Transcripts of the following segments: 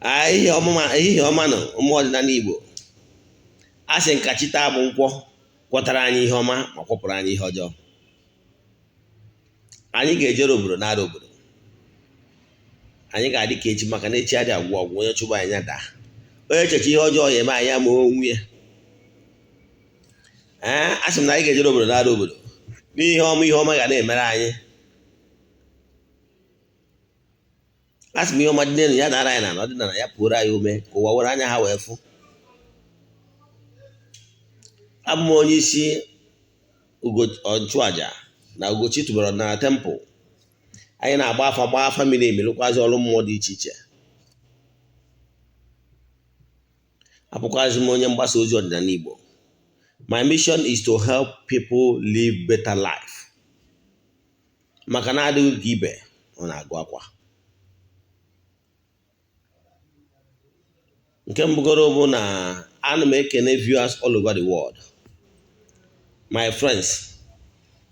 Ehihie ọma nụ, ụmụ ọdịnala Igbo. A sị nka chi taa bụ nkwọ kwọtara anyị ihe ọma ma kwọpụrụ anyị ihe ọjọọ. Anyị ga-ejere obodo nara obodo. Anyị ga-adị ka echi maka na echi adị agwụ agwụ. Onye chụba anyị daa, onye echeche ihe ọjọọ ya eme anyị ama onwe ya. Ee, a sị m na anyị ga-ejere obodo nara obodo n'ihe ọma, ihe ọma ga na-emere anyị. A sị m ihe ọma dị n'elu ya dara anyị n'ala, ọdịnala ya pụrụ anyị ume ka ụwa were anya ha wee fụ. Abụ m onye isi nchụaja na Ugochi tubelu ọdịnala temple. Anyị na-agba afa, gbaa afa miri emi, lụkwazị ọrụ mmụọ dị iche iche. Abụkwazị m onye mgbasa ozi ọdịnala Igbo. My mission is to help people live better life. Maka na adịghị ka ibe ọ na-agụ akwa. Nke mbụgoro bụ na ana m ekene viewers all over the world, my friends,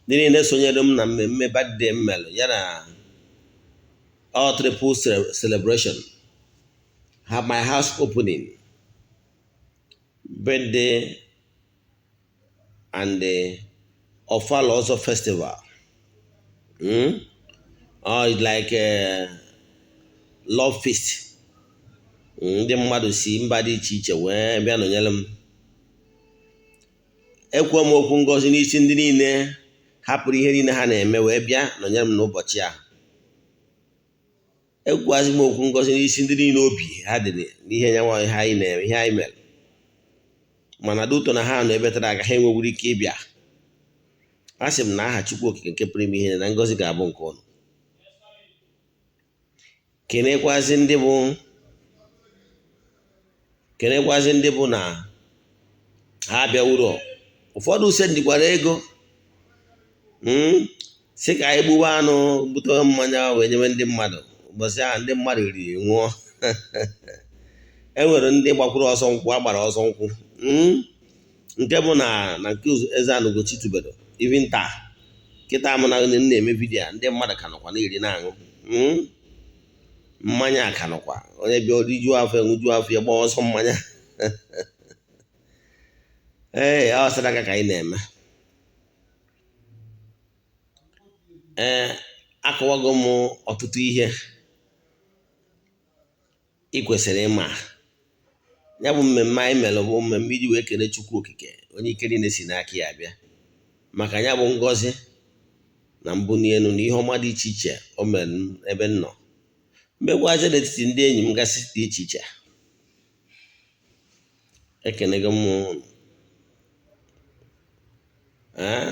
ndị niile sonyere m na mmemme birthday m mere ya na all triple celebration, have my house opening, birthday and the Ofala Ozo festival. Oh, it's like a love feast. Ndị mmadụ si mba dị iche iche wee bịa nọnyere m. Ekwuo m okwu ngọzi n'isi ndị niile hapụrụ ihe niile ha na-eme wee bịa nọnyere m n'ụbọchị a. Ekwuazị m okwu ngọzi n'isi ndị niile obi ha dị n'ihe nyanwa ihe anyị na-eme, ihe anyị mere, mana due to na ha nọ ebe tere aka, ha enwewuru ike ịbịa. A sị m na aha Chukwu Okike nke pụrụ ime ihe na ngọzi ga-abụ nke ụnụ. Kenekwazi ndị bụ na ha abịawuro. Ụfọdụ sendikwara ego sị ka anyị gbuwe anụ, bute mmanya wee nyewe ndị mmadụ. Ụbọchị ahụ ndị mmadụ riri ṅụọ. E nwere ndị gbakwuru ọsọ nkwụ, a gbara ọsọ nkwụ, nke bụ na nke Eze-Ana Ugochi tubelu. Even taa kịta m na na-eme vidiyo, ndị mmadụ ka nọkwa na-eri na-aṅụ mmanya, ka nọkwa onye bịa rijuo afọ, enwujuo afọ, ya gbaa ọsọ mmanya. Ee, ọ sadaka ka anyị na-eme. Ee, akọwago m ọtụtụ ihe ị kwesịrị ịma. Ya bụ mmemme anyị mere bụ mmemme iji wee kene Chukwu Okike, onye ike niile si n'aka ya abịa, maka ya bụ ngọzi na mbuli elu na ihe ọma dị iche iche o mere ebe m nọ, mmekwazi n'etiti ndị enyi m gasị dị iche iche. Ekenego m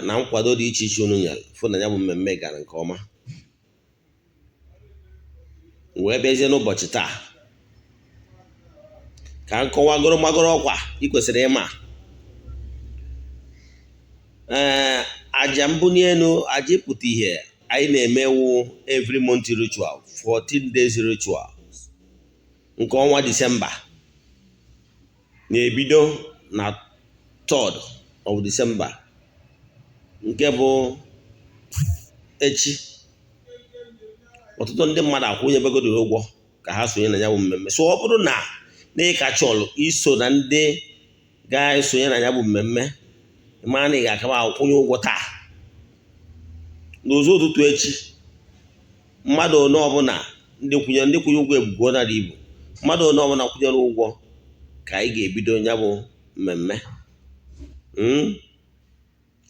na nkwado dị iche iche unu nyere fụ na ya bụ mmemme gara nke ọma. Wee bịazie n'ụbọchị taa ka m kọwagoro magoro ọkwa ị kwesịrị ịma. Ee, aja mbuli elu, aja ịpụta ihe anyị na-emewu every month ritual, 14 days ritual nke ọnwa Disemba na-ebido na 3rd of December, nke bụ echi. Ọtụtụ ndị mmadụ akwụnyebegodoro ụgwọ ka ha sonye na ya bụ mmemme. So ọ bụrụ na ị ka chọrọ iso na ndị ga-esonye na ya bụ mmemme, ma na ị ga-akaba akwụnye ụgwọ taa n'ụzọ ụtụtụ echi. Mmadụ one ọbụla ndị kwụnye ụgwọ ebugo na ibu, mmadụ one ọbụla kwụnyere ụgwọ ka anyị ga-ebido ya bụ mmemme.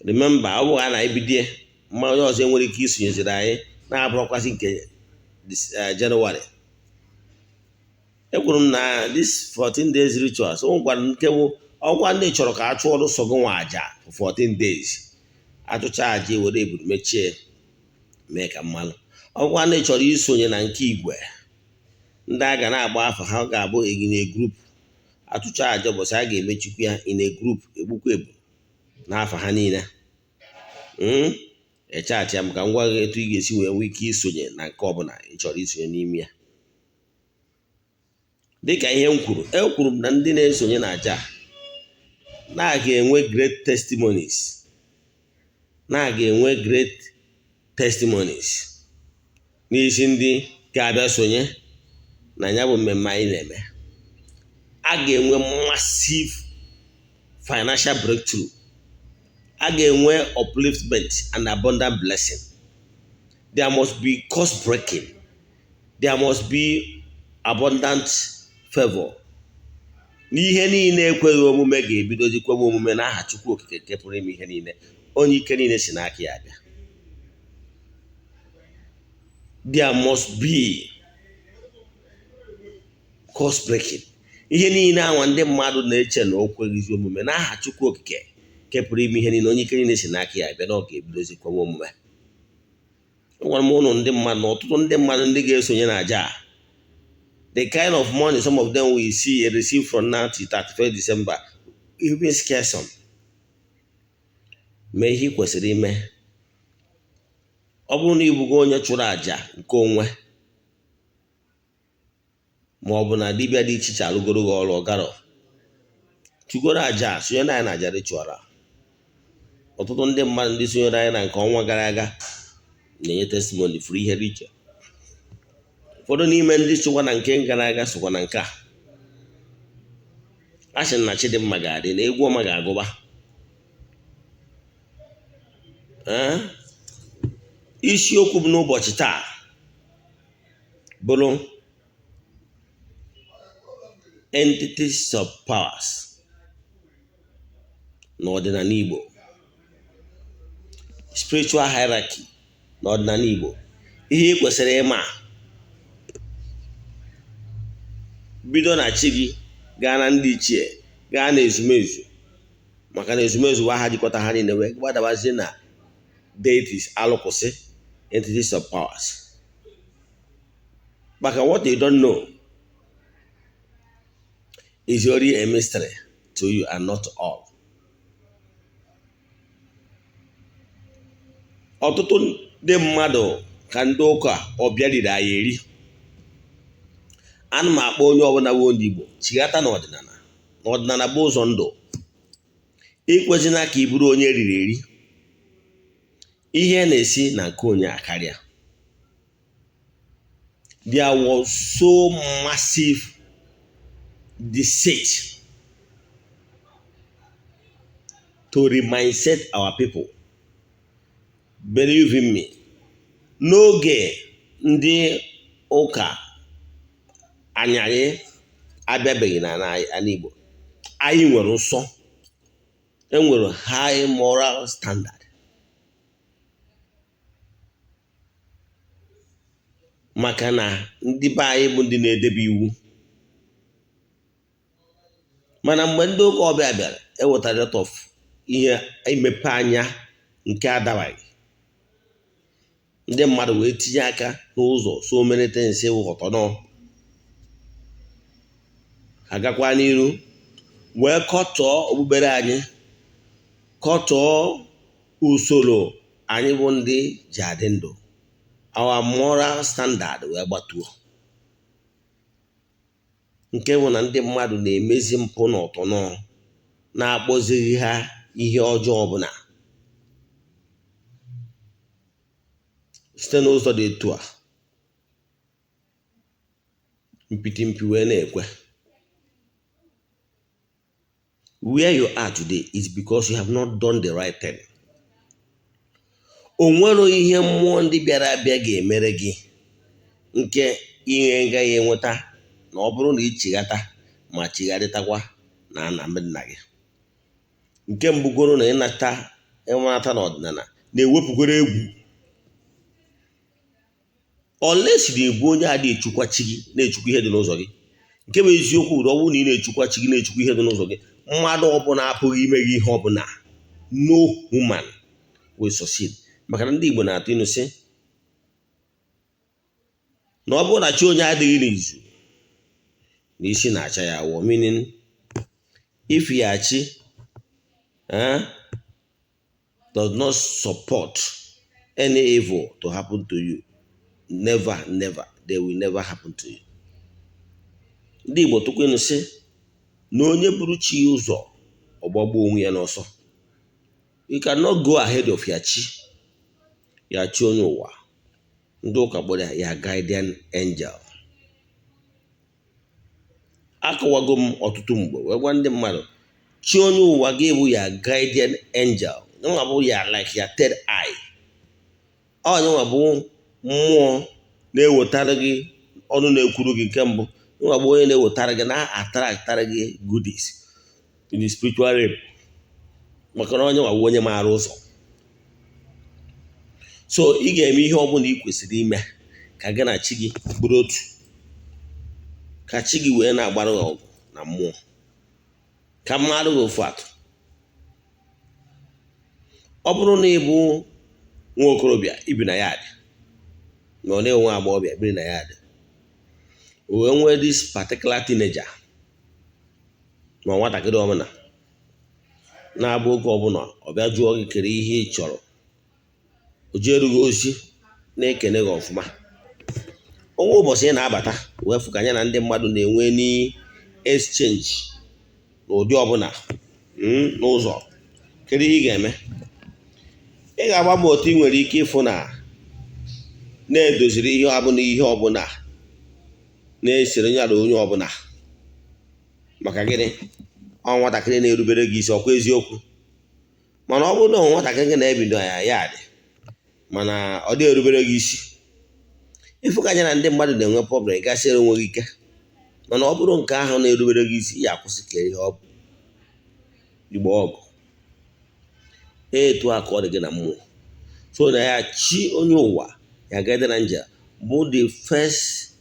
Remember, ọ bụghị a na-ebido mma onye ọzọ enwere ike isonyeziri anyị na-abụrụkwasị nke Jenụwarị. Ekwuru m na this 14 days rituals o nwekwara nke bụ ọkwa ndị chọrọ ka a chụọrọ sọ gị nwa aja for 14 days. Achụcha aja, were eburu mechie, mee ka mmalụ. Ọkwa ndị chọrọ isonye na nke igwe, ndị a ga na-agba afa ha ga-abụ in a group. Achụcha aja ụbọchị a ga-emechikwa ya in a group, egbukwa ebu n'afa ha niile. Echaatị ya maka ngwa gị etu ị ga-esi wee nwee ike isonye na nke ọbụla ị chọrọ isonye n'ime ya. Dịka ihe m kwuru, ekwuru m na ndị na-esonye na aja na-aga enwe great testimonies, na-aga enwe great testimonies n'isi ndị ga-abịa sonye. Na ya bụ mmemme anyị na-eme, a ga-enwe massive financial breakthrough, a ga-enwe upliftment and abundant blessing. There must be curse breaking, there must be abundant favor. N'ihe niile ekweghị omume ga-ebidozi kwewe omume n'aha Chukwu Okike nke pụrụ ime ihe niile, onye ike niile si n'aka ya abịa. There must be curse breaking. Ihe niile anwa ndị mmadụ na-eche na o kweghịzi omume, n'aha Chukwu Okike nke pụrụ ime ihe niile, onye ike niile si n'aka ya abịa, na ọ ga-ebidozi kwewe omume. Agwara m ụnụ ndị mmadụ na ọtụtụ ndị mmadụ ndị ga-esonye na aja a, the kind of money some of them will see, receive from now till 31st December, even scare some. Mee ihe ị kwesịrị ime. Ọ bụrụ na ịbụgo onye chụrụ àjà nke onwe, ma ọ bụ na dibịa dị iche iche alụgoro gị ọrụ ọgarọ, chụgoro àjà, sonye na anyị na àjà ritual. Ọtụtụ ndị mmadụ ndị sonyere anyị na nke ọnwa gara aga na-enye testimony furu ihe dị iche. Ụfọdụ n'ime ndị sokwa na nke gara aga sokwa na nke a. A sị na Chidimma ga-adị na egwu ọma ga-agụba. Ee, isiokwu m n'ụbọchị taa bụrụ entities of powers n'ọdịnala Igbo, spiritual hierarchy n'ọdịnala Igbo. Ihe ị kwesịrị ịma bido na chi gị gaa na ndị ichie, gaa na ezumezu, maka na ezumezu bụ aha jikọta ha niile, wee gbadabazie na deities, alụkwụsị, entities of powers. Maka what you don't know is only a mystery to you and not all. Ọtụtụ ndị mmadụ ka ndị ụka ọbịa riri anyị eri. Ana m akpọ onye ọbụla bụ onye Igbo chighata n'ọdịnala, na ọdịnala bụ ụzọ ndụ. Ikwezina ka ị bụrụ onye eriri eri. Ihe na-esi na nke onye akarịa. There was so massive deceit to remindset our people. Believe in me, n'oge ndị ụka anyarị abịabeghị n'ala Igbo, anyị nwere nsọ, enwere high moral standard, maka na ndị be anyị bụ ndị na-edebe iwu. Mana mgbe ndị ụka ọbịa bịara, ewetara lot of ihe imepe anya nke adabaghị, ndị mmadụ wee tinye aka n'ụzọ so many things wụkọtọnọ, agakwa n'iru wee kọtọọ okpukpere anyị, kọtọọ usoro anyị bụ ndị ji adị ndụ. Our moral standard wee gbatuo, nke bụ na ndị mmadụ na-emezi mpụ na ọtọnọ na-akpọzighị ha ihe ọjọọ ọbụla. Site n'ụzọ dị etu a, mpịtị mpi wee na-ekwe. Where you are today is because you have not done the right thing. O nwero ihe mmụọ ndị bịara abịa ga-emere gị nke ihe gaghị enweta na ọ bụrụ na ị chighata ma chigharịtakwa na ana nna gị. Nke mbụgoro na ịnata ịnwata n'ọdịnala na-ewepụgoro egwu. Unless na ịbụ onye adịghị echukwa chi gị, na-echukwa ihe dị n'ụzọ gị. Nke bụ eziokwu bụ ọ bụrụ na ị na-echukwa chi gị, na-echukwa ihe dị n'ụzọ gị, mmadụ ọbụla apụghị ime gị ihe ọbụla. No human will succeed. Maka na ndị Igbo na-atụ ilu sị na ọ bụrụ na chi onye adịghị n'izu, na isi na-acha ya awọ, meaning if your chi does not support any evil to happen to you, never, never, they will never happen to you. Ndị Igbo tụkwa ilu sị na onye buru chi ya ụzọ, ọgbagbuo onwe ya n'ọsọ. You cannot go ahead of your chi, your chi onye ụwa. Ndị ụka kpọrọ ya ya guardian angel. Akọwago m ọtụtụ mgbe wee gwa ndị mmadụ, chi onye ụwa gị bụ ya guardian angel, nwa bụ ya like ya third eye. Onye nwa bụ mmụọ na-ewetara gị ọnụ na-ekwuru gị. Nke mbụ, nwa bụ onye na-ewetara gị, na-attractara gị goodies in the spiritual realm, maka na onye nwa bụ onye maara ụzọ. So ị ga-eme ihe ọbụla ị kwesịrị ime ka gị na chi gị bụrụ otu, ka chi gị wee na-agbara gị ọgụ na mmụọ. Ka mmadụ gị ofu atụ, ọ bụrụ na ị bụ nwa okorobịa ibi na ya dị, ma ọ na-enwe agbọghọbịa biri na ya dị, o wee nwee this particular teenager ma nwatakịrị ọbụla na-abụ oge ọbụla ọ bịa jụọ gị kere ihe ị chọrọ, o jeru gị ozi, na-ekene gị ọfụma. Onwe ụbọchị ị na-abata wee fụ ka ya na ndị mmadụ na-enwe ni exchange n'ụdị ọbụla n'ụzọ, kedu ihe ị ga-eme? Ị ga-agba mbọ otu ị nwere ike ịfụ na na-edoziri ihe ọbụla, ihe ọbụla na-esere ya na onye ọbụla. Maka gịnị? Ọ nwatakịrị na-erubere gị isi, ọkwa eziokwu? Mana ọ bụrụ na nwatakịrị gị na-ebido ya ya dị, mana ọ dị erubere gị isi, ịfụ ka anya na ndị mmadụ na-enwe problem, ị gasịrị onwe gị ike. Mana ọ bụrụ nke ahụ na-erubere gị isi, ya akwụsị ka ihe ọ bụ igbo ọgụ. Etu a ka ọ dị gị na mmụọ. So na ya chi onye ụwa ya guardian angel bụ the first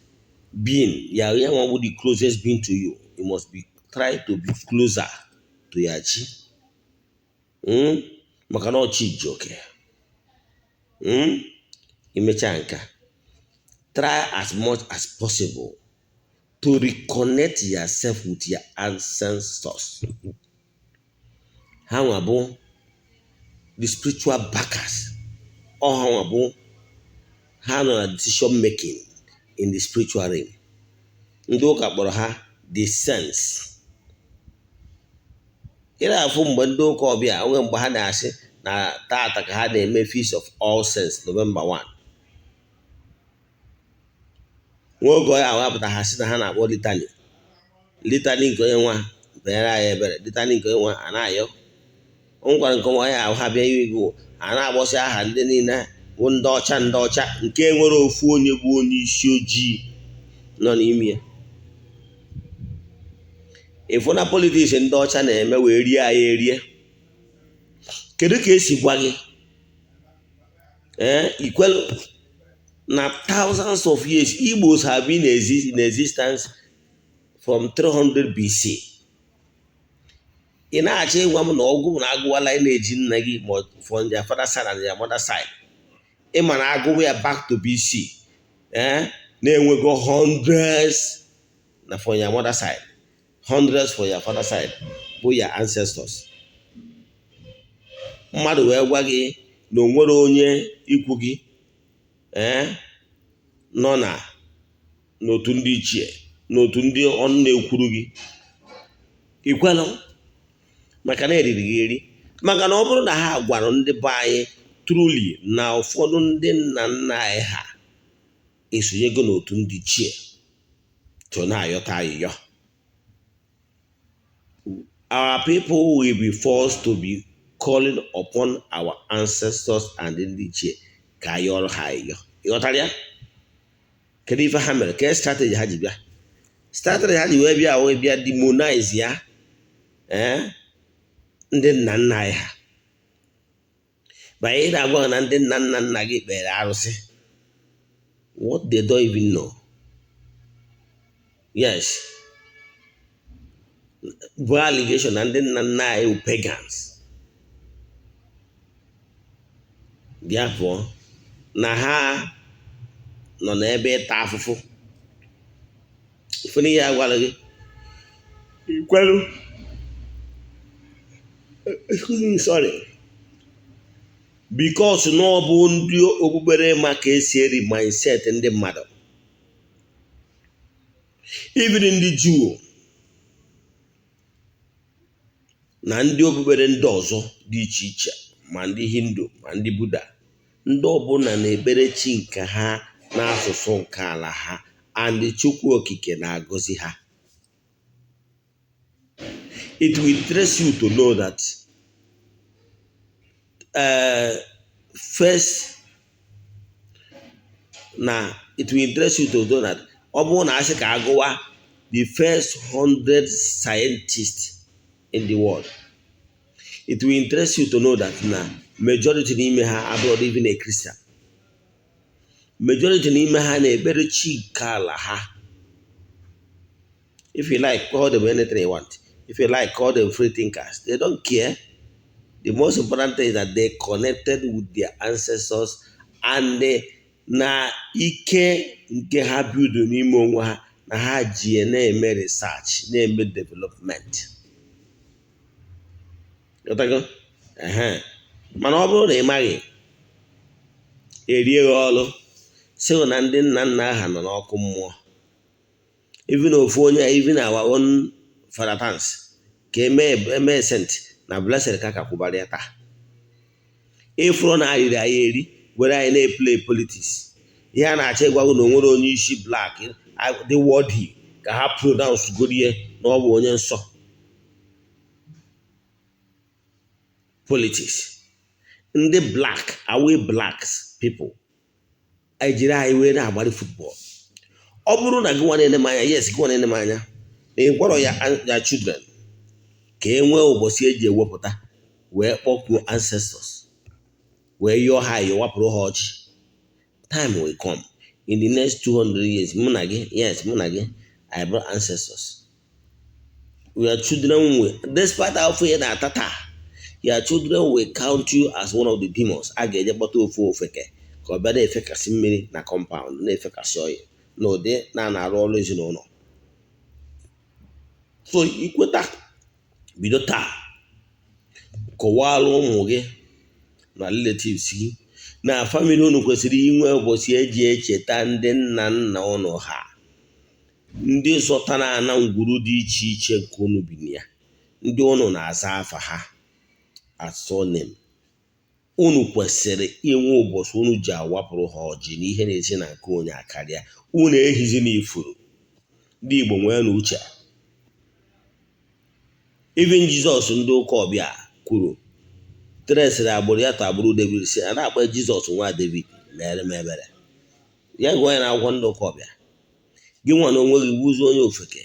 being ya, ya nwa bụ the closest being to you. You must be try to be closer to ya chi, Maka na ọchị ji oke. Imechaa nke a, try as much as possible to reconnect yourself with your ancestors. Ha nwa bụ the spiritual backers. Ọ ha nwa bụ ha nọ na decision making in the spiritual realm. Ndị ụka kpọrọ ha the saints. Ị na-afụ mgbe ndị ụka ọbịa onwe mgbe ha na-asị na tata ka ha na-eme Feast of All Saints, November 1. Nwa oge ọ ya awapụta, ha sị na ha na-akpọ litany, litany nke onye nwa banyere anyị ebere, litany nke onye nwa a na-ayọ. O nwekwara nke nwa ya ahụ ha bịa iwe gị, a na-agbọsị aha ndị niile bụ ndị ọcha, ndị ọcha nke nwere ofu onye bụ onye isi ojii nọ n'ime ya. Ịfụ na politics ndị ọcha na-eme wee rie anyị erie. Kedu ka esi gwa gị ee ikwelu na thousands of years Igbos have been in existence from 300 BC? Ị na-achọ ịgwa m na ọgwụ na agụwala ị na-eji nna gị ma from their father side and their mother side, ịma na agụwa ya back to BC, ee, na-enwego hundreds na for your mother side, hundreds for your father side bụ your ancestors. Mmadụ wee gwa gị na o nwere onye ikwu gị ee nọ na n'otu ndị ichie, n'otu ndị ọnụ na-ekwuru gị, ikwelụ, maka na eriri gị eri. Maka na ọ bụrụ na ha gwara ndị be anyị truly na ụfọdụ ndị nna nna anyị ha esonyego n'otu ndị ichie to na-ayọta ayịyọ, our people will be forced to be calling upon our ancestors and ndị ichie ka ayọrọ ha ayịyọ. Ịghọtara ya? Kedu ife ha mere? Ke strategy ha ji bịa? Strategy ha ji wee bịa, wee bịa demonize ya, ee, ndị nna nna anyị ha. Banye na-agwa ha na ndị nna nna nna gị kpere arụsị, what they don't even know. Yes, bụ allegation na ndị nna nna anyị bụ pagans. Therefore na ha nọ n'ebe ịta afụfụ. Ife n'ihe agwara gị, ikwelu. Excuse me, sorry. Because na ọ bụ ndị okpukpere ma ka esi eri mindset ndị mmadụ. Even ndị Juu na ndị okpukpere ndị ọzọ dị iche iche, ma ndị Hindu ma ndị Buddha, ndị ọbụla na-ekpere chi nke ha n'asụsụ nke ala ha, and Chukwu Okike na-agọzi ha. It will interest you to know that first na it will interest you to know that ọ bụrụ na asị ka agụwa the first 100 scientists in the world, it will interest you to know that na majority n'ime ha abụrụ even a Christian. Majority n'ime ha na-ekpere chi nke ala ha. If you like, call them anything you want. If you like, call them free thinkers. They don't care. The most important thing is that they connected with their ancestors and they na ike nke ha build n'ime onwe ha na ha ji na-eme research, na-eme development. Ghọtago? Ehe. Mana ọ bụrụ na ị maghị, erie gị ọrụ sị na ndị nna nna ha nọ n'ọkụ mmụọ. Even ofu onye, even our own Father Tansi ka eme eme saint na Blessed ka kwụbara ya taa. Ịfụrụ na arịrị anyị eri were anyị na-eplay politics. Ihe a na-achọ ịgwa gị na o nwere onye isi black dị worthy ka ha pronounce gorie na ọ bụ onye nsọ. Politics. Ndị black, are blacks people anyị jiri anyị wee na-agbari football. Ọ bụrụ na gị nwa na-ene m anya, yes, gị nwa na-ene m anya, na ị gwọrọ ya ya children ka e nwee ụbọchị eji ewepụta wee kpọkuo ancestors, wee yọọ ha ayọ, wapụrụ ha ọchị. Time will come in the next 200 years, mụ na gị, yes, mụ na gị, I brought ancestors. Your children will, despite afọ ya na-ata taa, your children will count you as one of the demons. A ga-eje kpọta ofu ofeke ka ọ bịa na-efekasị mmiri na compound, na-efekasị ọyị n'ụdị na na-arụ ọrụ ezinụlọ. So ikweta, bido taa kọwara ụmụ gị na relatives gị na family unu kwesịrị inwe ụbọchị eji echeta ndị nna nna unu ha, ndị zọtara ana ngwuru dị iche iche nke unu bi na ya, ndị unu na-aza afa ha as surname. Unu kwesịrị inwe ụbọchị unu ji awapụrụ ha ọjị na ihe na-esi na nke onye akarịa. Unu ehizi n'ifuru. Ndị Igbo nwee na uche. Even Jizọs ndị ụka ọbịa kwuru tresịrị agbụrụ ya to agbụrụ David, si a na-akpọ Jizọs nwa David, mere m ebere. Ya gụọ ya na akwụkwọ ndị ụka ọbịa. Gị nwa na onwe gị wuzie onye ofeke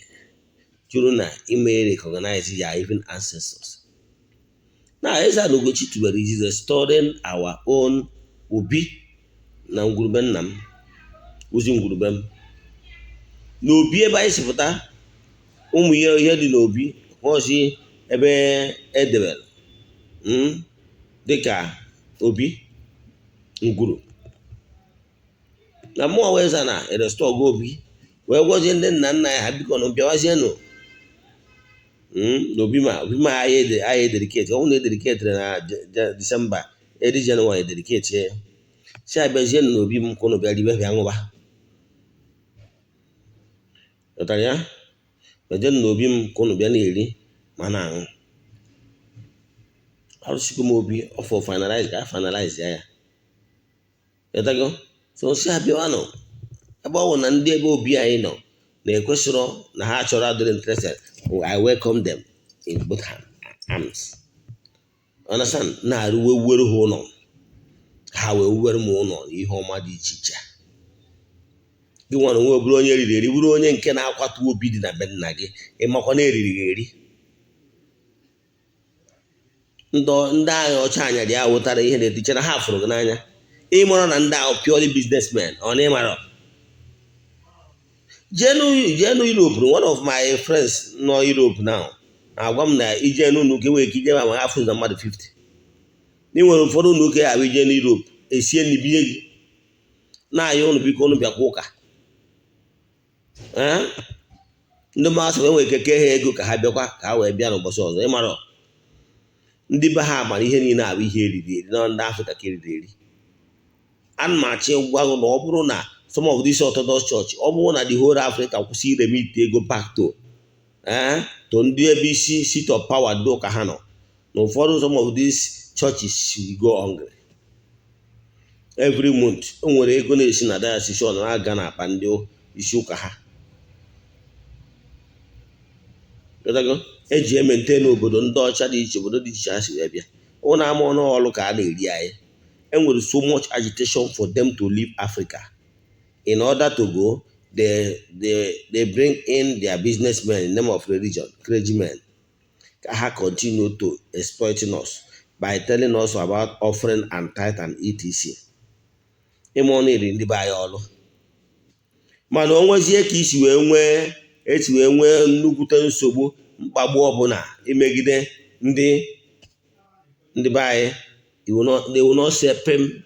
jụrụ na ime recognize your even ancestors. Now, Eze-Ana Ugochi tubelu is restoring our own obi na ngwurube nna m, ozi ngwurube m na obi ebe anyị si pụta. Ụmụ ihe ihe dị n'obi ozi ebe edebere dịka obi ngwuru na mmụọ wee na erestore go obi, wee gwazie ndị nna nna ya ha, biko nụ bịawazienụ n'obi ma obi ma anyị ededicate. Ọ bụrụ na ededicatere na December edi Jenụwarị, ededicate ya, si abịazienụ n'obi m ka ụnụ bịa ribe, bịa ṅụba. Ghọtara ya? Bịazienụ n'obi m ka ụnụ bịa na-eri ma na-aṅụ. Arụsigo m obi ọfọ, finalize ka a finalize ya. Ya ghọtago? So si abịawanụ ebe ọ bụ na ndị ebe obi anyị nọ na-ekwesịrọ na ha chọrọ, adịrị interested. I welcome them in both arms. Understand? Na-arụ wewere ha ụlọ, ha wee wewere m ụlọ na ihe ọma dị iche iche. Gị nwa na onwe bụrụ onye eriri eri, bụrụ onye nke na-akwatu obi dị na be nna gị, ịmakwa na eriri gị eri. Ndị agha ọcha anya dị awụtara ihe na-etiche na ha fụrụ gị n'anya. Ịmara na ndị ahụ purely businessmen, ọ na ịmara jenu Europe. One of my friends nọ Europe now na-agwa m na ije n'ụlọ ụka enwere ike ije ma afụ na mmadụ 50. Ị nwere ụfọdụ ụlọ ụka ya abụ ije n'Europe, esie nri binye gị, na-ayọ ụnụ, biko ụnụ bịakwa ụka. Ndị mmasị enwere ike kee ha ego ka ha bịakwa, ka ha wee bịa n'ụbọchị ọzọ. Ịmara ndị be ha mara ihe niile abụ ihe eriri eri na ndị Afrịka ka eriri eri. Ana m achọ ịgwa gị na ọ bụrụ na some of these Orthodox Church, ọ bụrụ na the whole Africa kwụsị iremit ego back to ndị ebe isi seat of power ndị ụka ha nọ, na ụfọdụ some of these churches will go hungry every month. O nwere ego na-esi na diocese ọ na-aga n'akpa ndị isi ụka ha. Ghọtago? Eji e-maintain n'obodo ndị ọcha dị iche, obodo dị iche ha si wee bịa. Ụnụ ama ọnụ ọlụ ka a na-eri anyị. Enwere so much agitation for them to leave Africa. In order to go, they bring in their businessmen in the name of religion, clergymen, ka ha continue to exploiting us by telling us about offering and tithe and etc. Ịma ọnụ eri ndị be anyị ọlụ, mana o nwezie ka isi wee nwee, esi wee nwee nnukwute nsogbu, mkpagbu ọbụla imegide ndị be anyị, they will not say pim.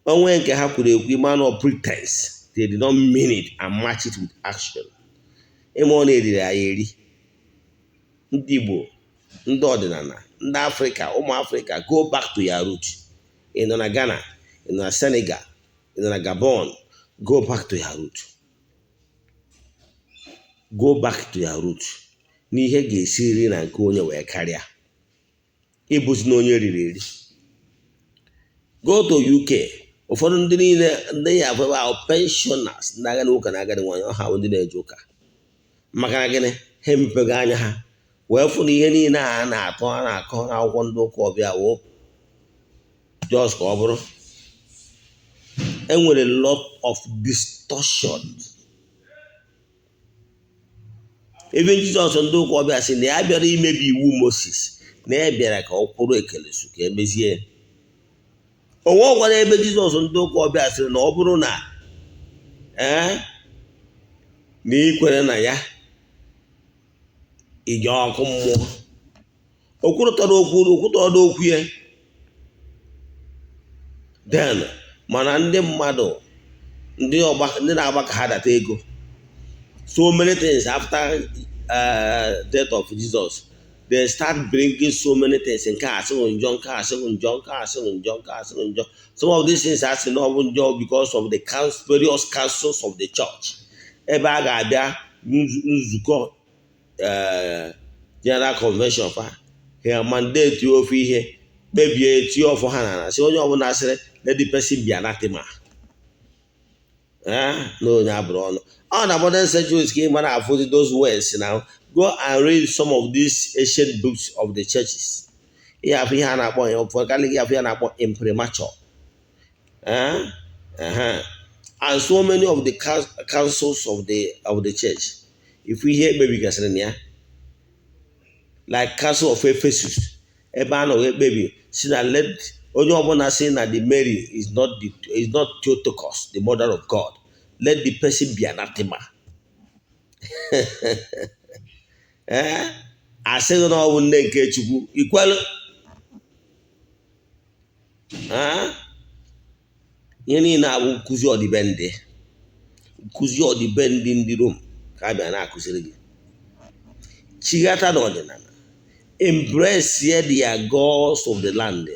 Onwe nke ha kwuru ekwu, ịma no pretense, they did not mean it and match it with action. Ịma ọ na-eriri anyị eri. Ndị Igbo, ndị ọdịnala, ndị Afrịka, ụmụ Afrịka, go back to your root. Ị nọ na Ghana, ị nọ na Senegal, ị nọ na Gabon, go back to your root, go back to your root. N'ihe ga-esiriri na nke onye wee karịa ịbụzi na onye riri eri. Go to UK. Ụfọdụ ndị niile ndị ya afọ ahụ, pensioners, ndị agadi nwoke na agadi nwaanyị, ọha ndị na-eje ụka. Maka na gịnị? Ha emepego anya ha wee fụ na ihe niile a na-atọ, a na-akọ n'akwụkwọ ndị ụka ọbịa wụ just ka ọ bụrụ. Enwere lot of distortion. Ebe Jizọs ndị ụka ọbịa sị na ya bịara imebi iwu Moses, na ya bịara ka ọ kwụrụ ekele su ka emezie onwe. Ọ gwara ebe Jizọs ndị ụka ọbịa sịrị na ọ bụrụ na ee na ikwere na ya, ije ọkụ mmụọ. Okwurụtara okwu, okwutọrọ okwu ya then. Mana ndị mmadụ, ndị ọgba, ndị na-agba ka ha data ego, so many things after death of Jesus, they start bringing so many things. Nke a asịghị njọ, nke a asịghị njọ, nke a asịghị njọ, nke a asịghị njọ. Some of these things asị na ọ bụ njọ because of the various councils of the church, ebe a ga-abịa nzukọ, general convention, fa ha mandate ofe ihe, kpebie, tie ọfọ ha na sị onye ọbụla sịrị let the person be anathema, na onye abụrụ ọnụ. Ọ na modern centuries ka ị mara afụzi those words. Now go and read some of these ancient books of the churches. Ihe afụ ihe a na-akpọ ya ụfọdụ karịa ihe afụ ya na-akpọ imprimatur, and so many of the councils of the church, ifu ihe ekpebigasịrị na ya, like Council of Ephesus, ebe a nọ wee kpebi si na let onye ọbụla si na the Mary is not Theotokos, the mother of God, let the person be anathema. Ee, asịghị na ọ bụ nne nke Chukwu ikwelu. Ihe niile abụ nkụzi ọdịbendị, nkụzi ọdịbendị ndị Rom ka a bịa na-akụziri gị. Chighata n'ọdịnala, embrace their gods of the land,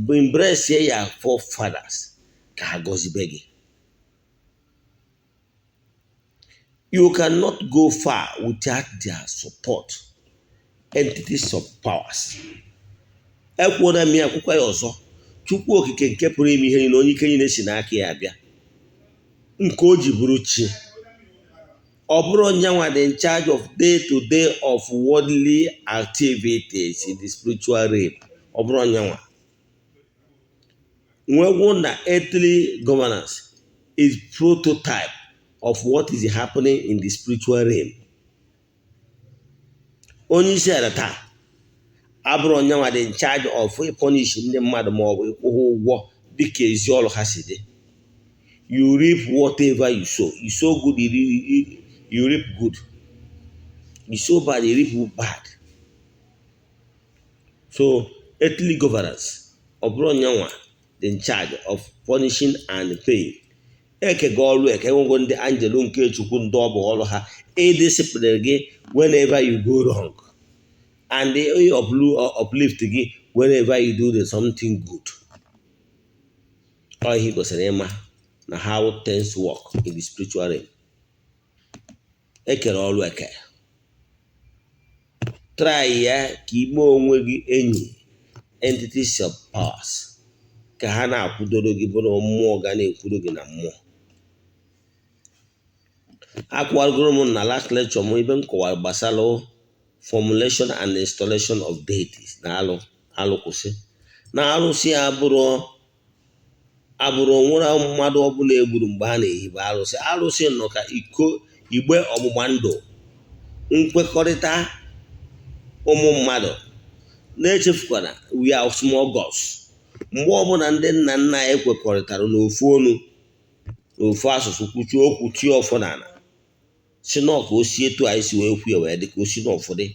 embrace your forefathers ka ha gọzibe gị. You cannot go far without their support, entities of powers. Ekwuola m ya, akwụkwọ ya ọzọ. Chukwu Okike nke pụrụ ime ihe niile, onye ike niile si n'aka ya abịa, nke o ji bụrụ chi, ọ bụrụ nyanwa dị in charge of day to day of worldly activities in the spiritual realm. Ọ bụrụ nyanwa nwegwu na earthly governance is prototype of what is happening in the spiritual realm. Onye isi ala taa abụrụ nyanwa dị in charge of punish ndị mmadụ ma ọ bụ ịkwụ ha ụgwọ dịka ezi ọrụ ha si dị. You reap whatever you sow. You sow good, you reap good. You sow bad, you reap bad. So earthly governance, ọ bụrụ nyanwa dị in charge of punishing and paying. Ekego ọrụ eke, enwego ndị angel nke Chukwu, ndị ọ bụ ọrụ ha ịdiscipline gị whenever you go wrong and they uplift gị whenever you do the something good. Ọ ihe kwesịrị ịma na how things work in the spiritual realm. Ekere ọrụ eke. Try ya ka ime onwe gị enyi entities of powers, ka ha na-akwụdoro gị, bụrụ mmụọ ga na-ekwuru gị na mmụọ. Akwụwagoro m na last lecture m ebe m kọwara gbasara Formulation and installation of deities na alụ alụkwụsị na arụsị abụrụ abụrụ nwere mmadụ ọbụla egburu mgbe a na-ehibe arụsị. Arụsị nọ ka iko igbe ọgbụgba ndụ nkwekọrịta ụmụ mmadụ. Na-echefukwana, we are small gods. Mgbe ọbụla ndị nna nna anyị kwekọrịtara n'ofu onu, n'ofu asụsụ, kwuchie okwu, tie ọfọ n'ala, si nọ ka o si etu anyị si wee kwuo wee dị ka o si n'ọfọdụ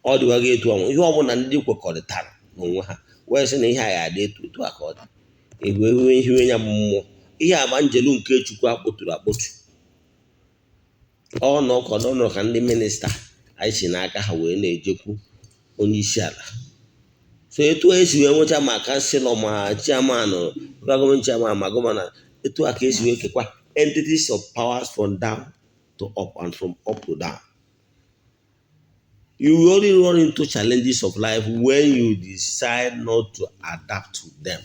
ọ dịwago etu ahụ. Ihe ọbụla ndị kwekọrịtara n'onwe ha wee sị na ihe a ya adị etu etu a ka ọ dị, ehu ehuwe hiwe ya bụ mmụọ. Ihe agba njelu nke Chukwu akpọturu akpọtu ọ nọ ka ọ nọ ka ndị minister anyị si n'aka ha wee na-ejekwu onye isi ala. So etu esi wee nwecha ma councillor, ma chairman, local government chairman, ma governor, etu a ka esi wee kekwa entities of powers from down to up and from up to down. You will only run into challenges of life when you decide not to adapt to them.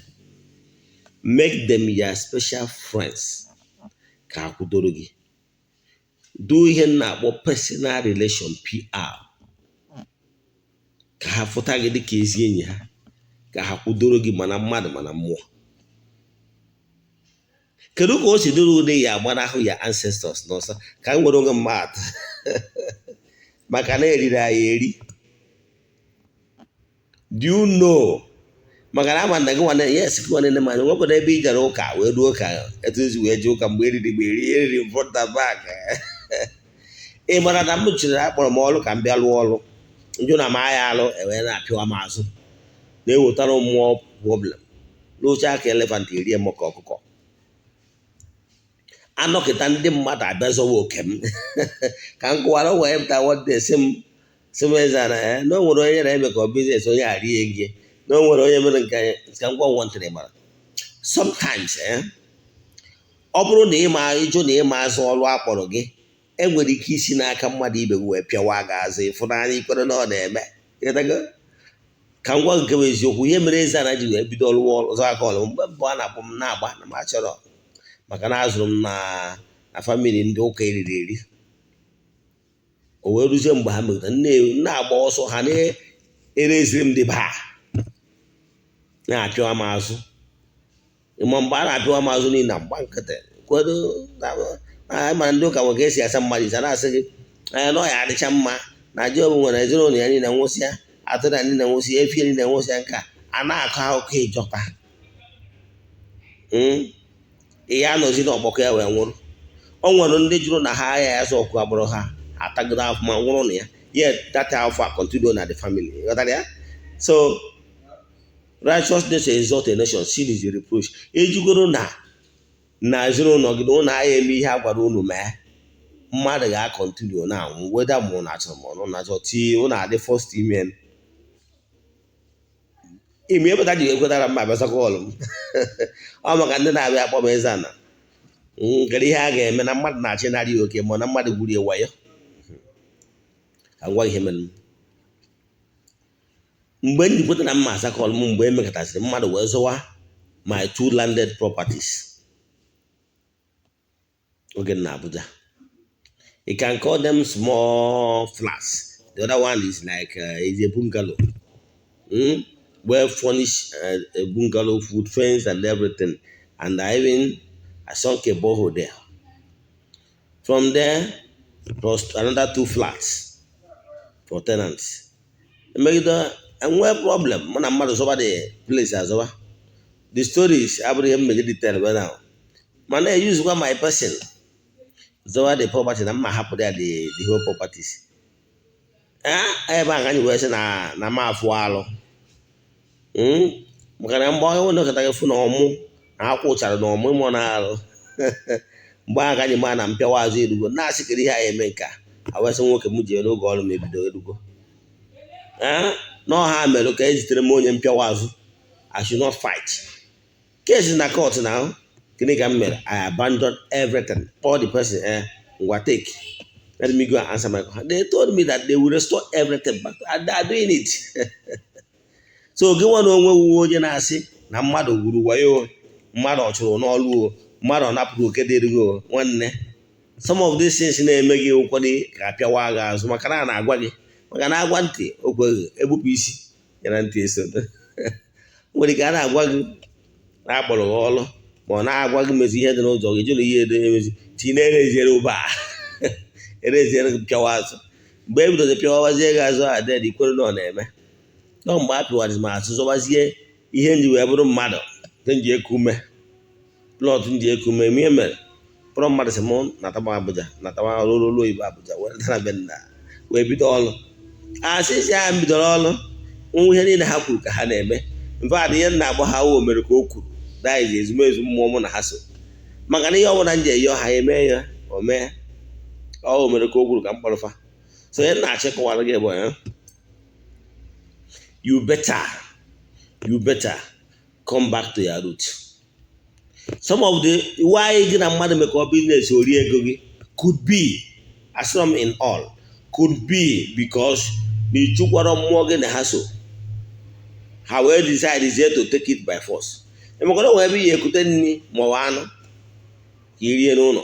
Make them your special friends ka akwụdoro gị. Do ihe m na-akpọ personal relation, PR, ka ha fụta gị dịka ezi enyi ha, ka ha kwudoro gị, mana mmadụ mana mmụọ. Kedu ka o si dịrị ụdị ya agbanahụ ya ancestors n'ọsọ? Ka m nwere onwe mmadụ maka na eriri anyị eri. Do you know, maka na ama na gị nwanne, yes, gị nwanne m anya nwekwana ebe i jere ụka wee ruo ka etu esi wee jee ụka mgbe eriri mgbe eri eriri front and back. Ị mara na m chere akpọrọ m ọrụ ka m bịa lụọ ọrụ njụ na m agha alụ ewee na-apịwa m azụ na-ewetara mmụọ problem n'oche aka elephant erie m ka ọkụkọ anọkịta. Ndị mmadụ abịa zọwa oke m ka m kụwara wee pụta. One day sị m eze na ya na o nwere onye na-eme ka ọ business onye arie gị, na o nwere onye mere nke ka ngwa nwantịrị mara. Sometimes ọ bụrụ na ịma ịjụ na ịma azụ ọrụ akpọrọ gị, enwere ike isi n'aka mmadụ ibe gị wee pịawa gị azụ ịfụnanya ikwere na ọ na-eme. Ịghọtago? Ka m gwa gị nke bụ eziokwu. Ihe mere eze ana ji wee bido ọrụ ọzọ aka ọrụ, mgbe mbụ a na-akpọ m na-agba na m achọrọ, maka na azụrụ m na family ndị ụka eriri eri. O wee ruzie mgbe ha megidere na-agba ọsọ, ha na-ereziri m dị baa na-apịawa m azụ. Ma mgbe a na-apịawa m azụ niile na mgba nkịtị kwado na mara ndị ụka nwere ka esi asa mmadụ isi, a na-asị gị anya na ọ ya adịcha mma na Job nwere ezinụlọ ya niile nwụsịa, atụrụ ya niile nwụsịa, efi ya niile nwụsịa. Nke a na-akọ akụkọ ịjọta ihe anọzi n'ọgbakọ ya wee nwụrụ. O nwere ndị jụrụ na ha agha ya azụ ọkụ agbụrụ ha atagoro afọ ma nwụrụ na ya yet that afọ a continue na the family. Ghọtara ya? So righteousness exalt a nation, sin is a reproach. Ejigoro na ezinụlọ gị na ụnụ agha eme ihe a gwara unu mee, mmadụ ga-acontinue na-anwụ weda ma ụnụ achọrọ ma ụnụ achọ tii ụnụ adị first ime ime epụta ji ekwetara mma abịasakwa ọlụ m. Ọ maka ndị na-abịa akpọ m eze ana kedu ihe a ga-eme na mmadụ na-achị narị oke ma na mmadụ gwuru wayo. Ka m gwa ihe mere m mgbe m ji kweta na mma asakọlụ m. Mgbe emekọtasịrị mmadụ wee zụwa my two landed properties oge na Abuja. You can call them small flats. The other one is like is a bungalow, Well furnished, a bungalow with fence and everything, and I even I sunk a borehole there. From there, plus another two flats for tenants. Emegide enwee problem mụ na mmadụ zọba the place azọba. The stories abụrụ ihe mmeje detail right now, mana eyuzukwa my person zọba the property na mma hapụrụ ya the whole properties. Ebe a ka anyị wee sị na m afụ alụ, maka na mgbe onye nọkọta gị fụ na ọmụ na akwụchara na ọmụ ịmụ na alụ, mgbe ahụ ka anyị maa na mpịawa azụ erugo na-asị kedu ihe anyị eme. Nke a wee sị nwoke m jee n'oge ọrụ m ebido erugo na ọha mere ka ezitere m onye mpịawa azụ. I should not fight case na court. Now, gịnị ka m mere? I abandoned everything. All the person, ngwa, take, let me go and answer my call. They told me that they will restore everything back and they are doing it. So gị nwa na onwe wuwe onye na-asị na mmadụ gwuru wayo, mmadụ ọ chụrụ n'ọlụ o, mmadụ ọ napụrụ oke dịrị gị o, nwanne. Some of these things na-eme gị ụkwado ka apịawa gị azụ, maka na a na-agwa gị, maka na agwa ntị o kweghị, egbupụ isi ya na ntị eso. Nwere ike a na-agwa gị na-akpọrọ gị ọrụ, ma ọ na-agwa gị mezi ihe dị n'ụzọ gị, jụ na ihe dị emezi, tinye na-ereziere ụba ereziere gị, pịawa azụ. Mgbe e bidozi pịawazie gị azụ a, ded ikwere na ọ na-eme nọ. Mgbe a pịwazi m azụ, zọbazie ihe nji wee bụrụ mmadụ nke nji eku ume, plot nji eku ume. Ihe mere kpọrọ mmadụ sị mụ nataba Abuja, nataba ọrụ oyibo Abuja, wee natara be nna, wee bido ọrụ. Asịsị ha bidoro ọrụ nwa, ihe niile ha kwuru ka ha na-eme. Mfadụ ihe m na-agba ha o mere ka o kwuru daizi ezumezu mmụọ mụ na ha so, maka na ihe ọbụla m ji eyi ọha eme ya, o mee ọ mere ka o kwuru ka m kpọrọfa. So ihe m na-achịkọwara gị bụ you better come back to your root. Some of the why gị na mmadụ mekọ business, ori ego gị, could be, asịrọ m in all, could be because na ịchụkwara mmụọ gị na ha so ha wee decide zie to take it by force. Emekwana nwee ebe ihe ekute nri maọbụ anụ ka i rie n'ụlọ,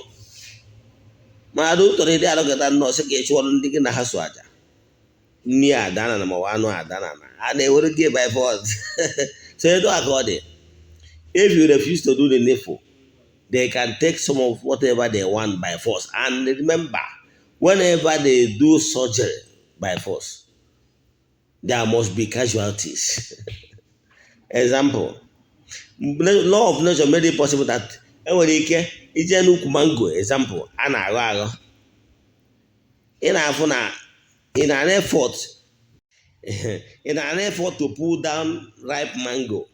mana tọrọ ịdị alụkọta nnọọ sị ka ị chụọrọ ndị gị na ha so aja nri adana na maọbụ anụ adana na a na-ewere gị by force. So etu a ka ọ dị. If you refuse to do the needful, they can take some of whatever they want by force. And remember, whenever they do surgery by force, there must be casualties. Example, law of nature made it possible that enwere ike ije n'ukwu mango, example, a na-aghọ aghọ, ị na-afụ na in an effort to pull down ripe mango,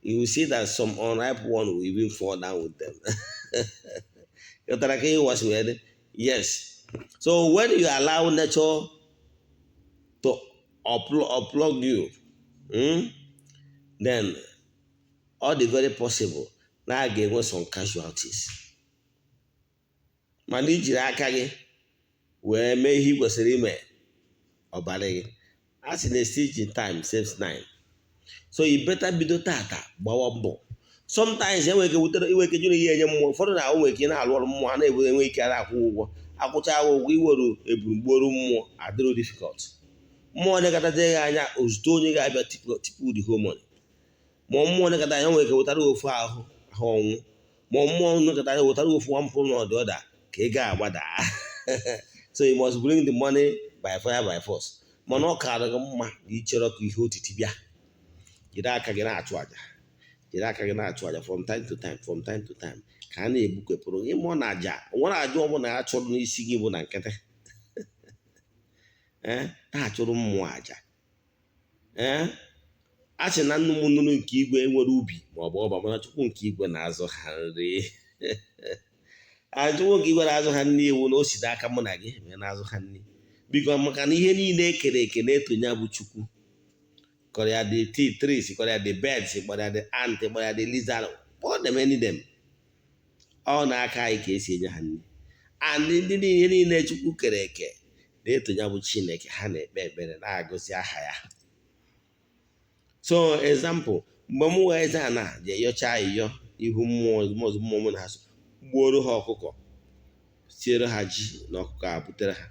you will see that some unripe one will even fall down with them. Ghọtara ka ihe ụwa si wee dị? Yes. So when you allow nature to unplug you, then ọ dị very possible na a ga-enwe some casualties. Mana ijiri aka gị wee mee ihe ị kwesịrị ime, ọbara gị a sị na stitch in time saves nine. So you better bido tata gbawa mbọ. Sometimes enwere ike wutere iwe ike jụrụ ihe enye mmụọ. Ụfọdụ na ahụ nwere ike na-alụ ọrụ mmụọ, ha na-ebu enwe ike ara akwụ ụgwọ, akwụcha ahụ ụgwọ, iweru eburugburu mmụọ adịrọ difficult. Mmụọ nekọtazie gị anya ozute onye ga-abịa tipu the whole money, ma mmụọ nekọta anya nwere ike wetara ofu ahụ ahụ ọnwụ, ma mmụọ nekọta anya wetara ofu one problem or the other ka ị ga-agbada. So you must bring the money by fire, by force. Mana ọ kaara gị mma na ichere ka ihe otiti bịa. Jiri aka gị na-achụ àjà, jiri aka gị na-achụ àjà from time to time, from time to time, ka a na-egbukepụrụ ịmụọ na àjà. Nwere àjà ọbụla ya chụrụ n'isi gị bụ na nkịtị ee na-achụrụ mmụọ àjà. Ee, a sị na nnụnụ nnụnụ nke igwe nwere ubi ma ọ bụ ọba, mana Chukwu nke igwe na-azụ ha nri. Chukwu nke igwe na-azụ ha nri ewu na o si n'aka mụ na gị wee na-azụ ha nri, biko, maka na ihe niile ekere eke na-etonye bụ Chukwu. Kọrọ ya the tea trees, kọrọ ya the birds, kpọrọ ya the ant, kpọrọ ya the lizard, kpọọ them any them, ọ na-aka anyị ka esi enye ha nri. And ndị niile niile Chukwu kere eke na-etonye bụ Chineke, ha na-ekpe ekpere na-agụzi aha ya. So example, mgbe m wee eze ana je yọchaa ayịyọ ihu mmụọ mmụọ mmụọ m na ha so, gbuoro ha ọkụkọ, siere ha ji na ọkụkọ a, butere ha.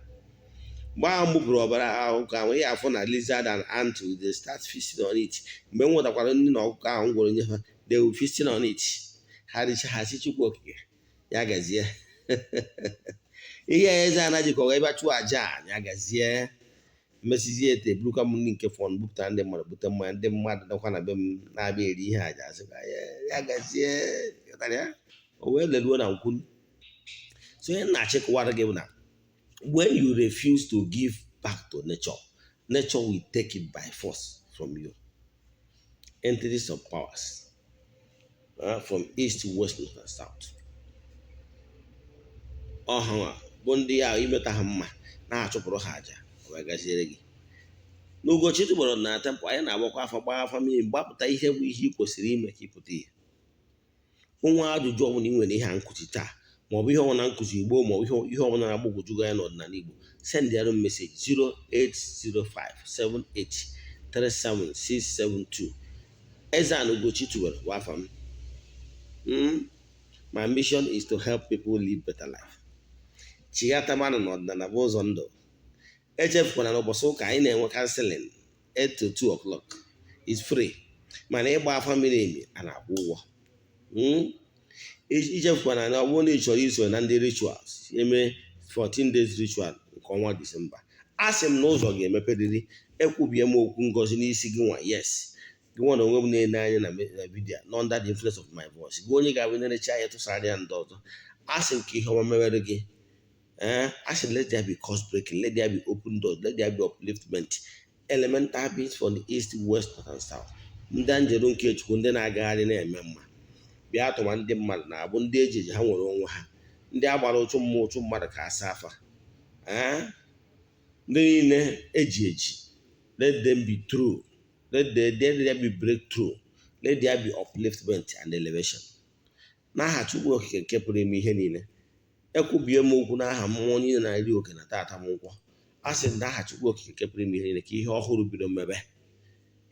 Mgbe ahụ m gbupụrụ ọbara ọkụkọ ahụ, ihe afụ na lizard and ant will they start feasting on it. Mgbe m nwetakwara nri na ọkụkọ ahụ m gwara nye ha, they will feasting on it. Ha richa, ha si Chukwu Okike ya gazie ihe eze ana jikọ wee bịa chụọ aja a, ya gazie. Mesizie ete, burukwa m nri nke fọn, bupụta ndị mmadụ, bute mmanya, ndị mmadụ nọkwa na be m na-abịa eri ihe aja, asịkwa ya gazie. Ghọtara ya? O wee leruo na nkwulu. So ihe m na-achịkọwara gị bụ na when you refuse to give back to nature, nature will take it by force from you. Entities of powers from east, west, north and south, ọha bụ ndị ahụ imeta ha mma na-achụpụrụ ha àjà, o wee gaziere gị. N'Ugochi tụbọrọ na temple, anyị na-agbakwa afa, gbaa afa mmiri, gbapụta ihe bụ ihe ị kwesịrị ime ka ị pụta ihe. Onwe ajụjụ ọbụla ị nwere, ihe a nkụzi taa maọbụ ihe ọbụla nkụzi Igbo maọbụ ihe ọbụla na-agbagwoju gị anya n'ọdịnala Igbo, send ya message 08057837672. Eze-Ana Ugochi tubelu bụ afa m. My mission is to help people live better life. Chighatamanụ na ọdịnala bụ ụzọ ndụ. Echefukwana na ụbọchị ụka anyị na-enwe counseling 8 to 2 o'clock, is free, mana ịgba afa miri emi a na-akwụ ụgwọ. Ichefukwana na ọ bụrụ na ị chọrọ iso na ndị rituals eme 14 days ritual nke ọnwa Disemba, a sị m na ụzọ ga-emeperiri. Ekwubie m okwu ngozi n'isi gị nwa. Yes, gị nwa na onwe m na-ene anya na video nọ under the influence of my voice, gị onye ga-abụ nerecha anya tụsara ya ndị ọzọ, a sị m ka ihe ọma mewere gị. Ee, a sị, let there be curse breaking, let there be open doors, let there be upliftment, elemental beings from the east, west, north and south, ndị anjelu nke Chukwu, ndị na-agagharị na-eme mma, bịa tụma ndị mmadụ na-abụ ndị eji eji ha nwere onwe ha, ndị agbara ụchụ mmụọ, ụchụ mmadụ, ka asa afa. Ee, ndị niile eji eji, let them be true, let there be breakthrough, let there be upliftment and elevation n'aha Chukwu Okike nke pụrụ ime ihe niile. Ekwubie m okwu n'aha mmụọ niile na-eri oke na tata m nkwọ. A sị m n'aha Chukwu Okike nke pụrụ ime ihe niile, ka ihe ọhụrụ bido mmebe.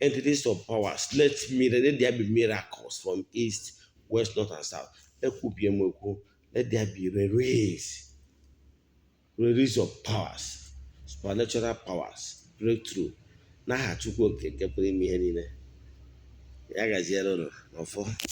Entities of powers, let there be miracles from east, west, north and south. Ekwubie m okwu, let there be release of powers, supernatural powers, breakthrough n'aha Chukwu Okike nke pụrụ ime ihe niile. Ya gaziere ụnụ n'ọfọ.